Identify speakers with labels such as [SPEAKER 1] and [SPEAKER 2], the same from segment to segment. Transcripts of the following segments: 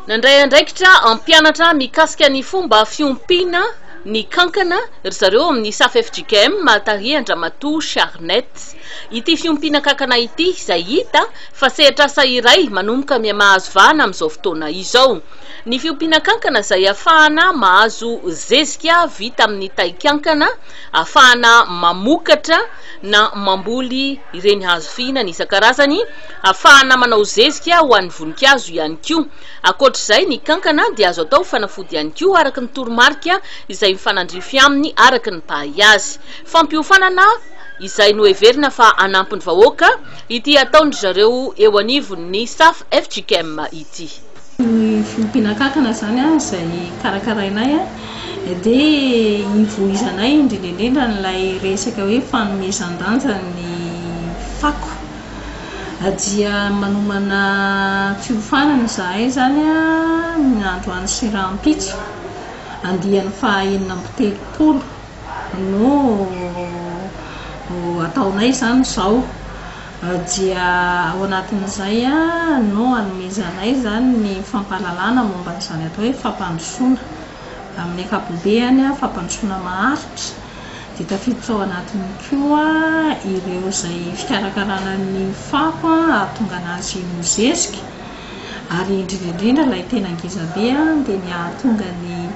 [SPEAKER 1] Nandray andraikitra hampianatra mikasika ny fomba fiompiana ny kankana ry zareo amin'ny Saf fjkm tarihan-dRamatoa Charnette. Ity fiompiana kankana ity izay hita fa sehatr'asa iray manomboka miha-mahazo vahana amin'izao fotoana izao. Ny fiompiana kankana izay ahafahana mahazo zezika vita amin'ny taikankana, ahafahana mamokatra na mamboly ireny hazo fihinana isan-karazany, ahafahana manao zezika ho an'ny voninkazo ihany koa. Ankoatra izay, ny kankana dia azo atao fanafody ihany koa araka ny toromarika izay mifanandrify aminy araka ny mpahay azy. Fampiofanana izay noheverina fa hanampy ny vahoaka ity ataon-dry zareo eo anivon'ny Saf fjkm ity.
[SPEAKER 2] Ny fiompiana kankana izany izay karakarainay dia ivoizanay indrindra indrindra an'ilay resaka hoe fanomezan-danja ny fako. Dia manomana fiofanana izahay izany ny androany sy rahampitso, andiany faha 36 no ataonay izany izao. Dia ao anatin'izay no anomezanay izany ny fampahalalana momba an'izany atao hoe fampandrosoana. Amin'ny ankapobeny, fampandrosoana maharitra dia tafiditra ao anatiny koa ireo izay fikarakarana ny fako hahatonga an'azy ho zezika ary indrindra indrindra ilay tena ngeza be dia ny hahatonga ny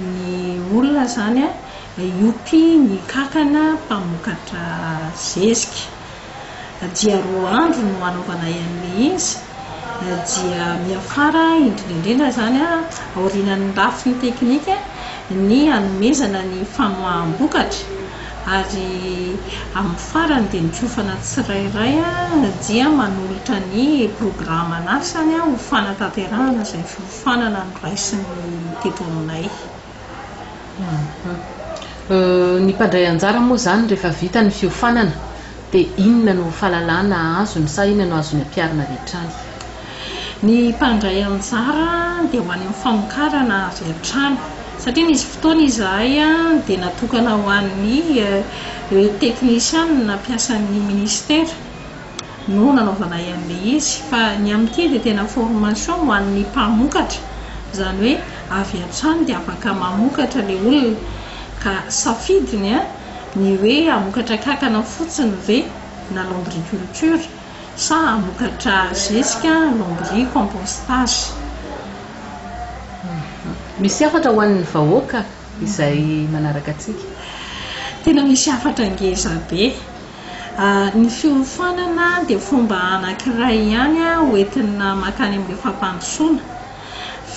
[SPEAKER 2] ny olona izany hiompy ny kankana mpamokatra zezika. Dia roa andro no hanaovanay an'ilay izy dia miafara indrindra indrindra izany aorianan'ny lafiny teknika ny hanomezana ny famoaham-bokatra ary amin'ny farany dia ny mpiofana tsirairay dia manolotra ny programan'asany ho fanatanterahana izay fiofanana noraisiny teto aminay.
[SPEAKER 1] Ny mpandray anjara moa izany rehefa vita ny fiofanana dia inona no fahalalana azony sa inona no azony ampiharina avy hatrany?
[SPEAKER 2] Ny mpandray anjara dia ho any amin'ny famokarana avy hatrany satria nisy fotoana izahay dia natokana ho an'ny teknisianina mpiasan'ny minisitera no nanaovanay an'ilay izy fa ny amin'ity dia tena formation ho an'ny mpamokatra izany hoe avy hatrany dia afaka mamokatra ilay olona ka safidiny ny hoe hamokatra kankana fotsiny ve na lombriculture sa hamokatra zezika lombricompostage.
[SPEAKER 1] Misy hafatra ho an'ny vahoaka izay manaraka antsika?
[SPEAKER 2] Tena misy hafatra ngeza be. Ny fiofanana dia fomba anankiray ihany hoentina mankany amin'ilay fampandrosoana.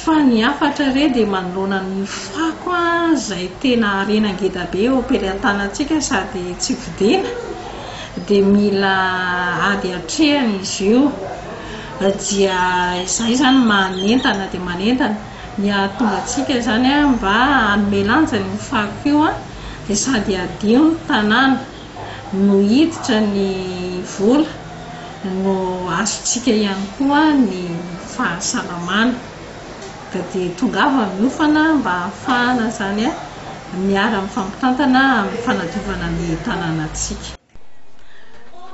[SPEAKER 2] Fa ny hafatra re dia manoloana ny fako izay tena harena ngeda be eo am-pelatanantsika sady tsy vidiana dia mila ady atrehina izy io. Dia izay izany manentana dia manentana ny hahatonga antsika izany mba hanome lanja an'io fako io dia sady hadio ny tanàna. no hiditra ny vola no azontsika ihany koa ny fahasalamana ka dia tongava miofana mba hahafahana izany miara mifampitantana amin'ny fanadiovana ny tanànantsika.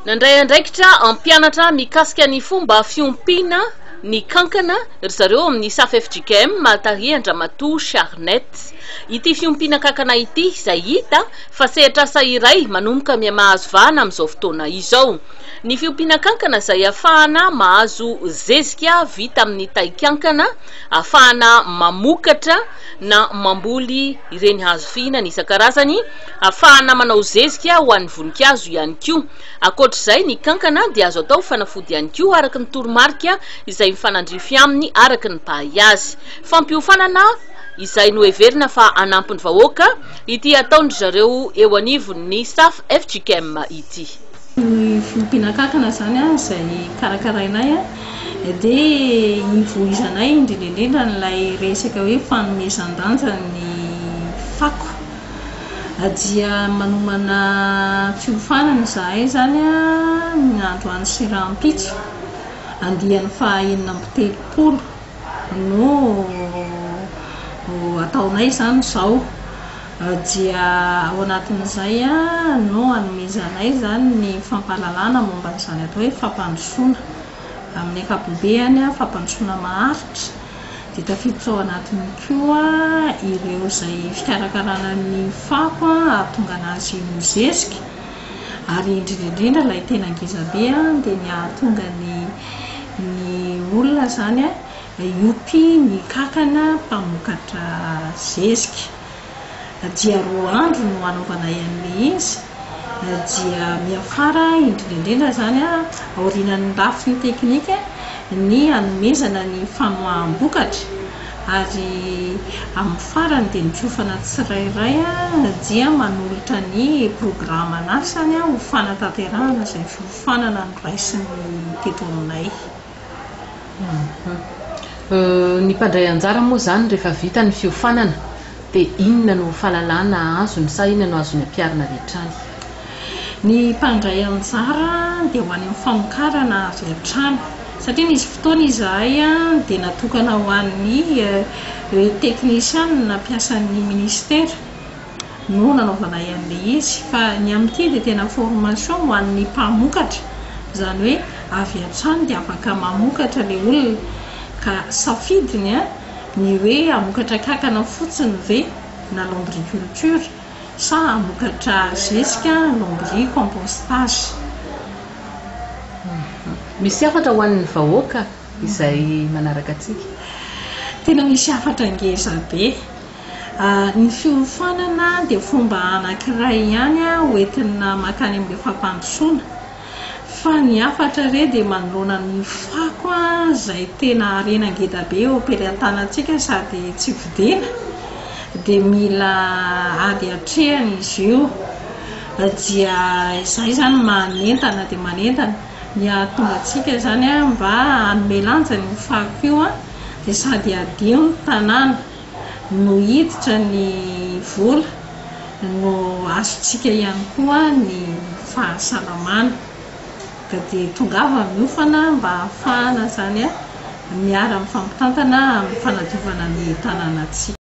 [SPEAKER 1] Nandray andraikitra hampianatra mikasika ny fomba fiompiana ny kankana ry zareo amin'ny Saf fjkm tarihan-dRamatoa Charnette. Ity fiompiana kankana ity izay hita fa sehatr'asa iray manomboka miha-mahazo vahana amin'izao fotoana izao. Ny fiompiana kankana izay ahafahana mahazo zezika vita amin'ny taikankana, ahafahana mamokatra na mamboly ireny hazo fihinana isan-karazany, ahafahana manao zezika ho an'ny voninkazo ihany koa. Ankoatra izay, ny kankana dia azo atao fanafody ihany koa araka ny toromarika izay mifanandrify aminy araka ny mpahay azy. Fampiofanana izay noheverina fa hanampy ny vahoaka ity ataon-dry zareo eo anivon'ny Saf fjkm ity.
[SPEAKER 2] Ny fiompiana kankana izany izay karakarainay dia ivoizanay indrindra indrindra an'ilay resaka hoe fanomezan-danja ny fako. Dia manomana fiofanana izahay izany ny androany sy rahampitso, andiany faha 36. no ataonay izany izao. Dia ao anatin'izay no anomezanay izany ny fampahalalana momba an'izany atao hoe fampandrosoana. Amin'ny ankapobeny, fampandrosoana maharitra. Dia tafiditra ao anatiny koa ireo izay fikarakarana ny fako hahatonga an'azy ho zezika ary indrindra indrindra ilay tena ngeza be dia ny hahatonga ny ny olona izany hiompy ny kankana mpamokatra zezika. Dia roa andro no hanaovanay an'ilay izy dia miafara indrindra indrindra izany aorianan'ny lafiny teknika ny hanomezana ny famoaham-bokatra ary amin'ny farany dia ny mpiofana tsirairay dia manolotra ny programan'asany ho fanatanterahana izay fiofanana noraisiny teto aminay.
[SPEAKER 1] Ny mpandray anjara moa izany rehefa vita ny fiofanana dia inona no fahalalana azony sa inona no azony ampiharina avy hatrany?
[SPEAKER 2] Ny mpandray anjara dia ho any amin'ny famokarana avy hatrany satria nisy fotoana izahay dia natokana ho an'ny teknisianina mpiasan'ny minisitera no nanaovanay an'ilay izy fa ny amin'ity dia tena formation ho an'ny mpamokatra izany hoe avy hatrany dia afaka mamokatra ilay olona ka safidiny ny hoe hamokatra kankana fotsiny ve na lombriculture sa hamokatra zezika lombricompostage.
[SPEAKER 1] Misy hafatra ho an'ny vahoaka izay manaraka antsika?
[SPEAKER 2] Tena misy hafatra ngeza be. Ny fiofanana dia fomba anankiray ihany hoentina mankany amin'ilay fampandrosoana. Fa ny hafatra re dia manoloana ny fako izay tena harena ngeda be eo am-pelatanantsika sady tsy vidiana dia mila ady atrehina izy io. Dia izay izany manentana dia manentana ny hahatonga antsika izany mba hanome lanja io fako io dia sady hadio ny tanàna. no hiditra ny vola no azontsika ihany koa ny fahasalamana ka dia tongava miofana mba hahafahana izany miara mifampitantana amin'ny fanadiovana ny tanànantsika.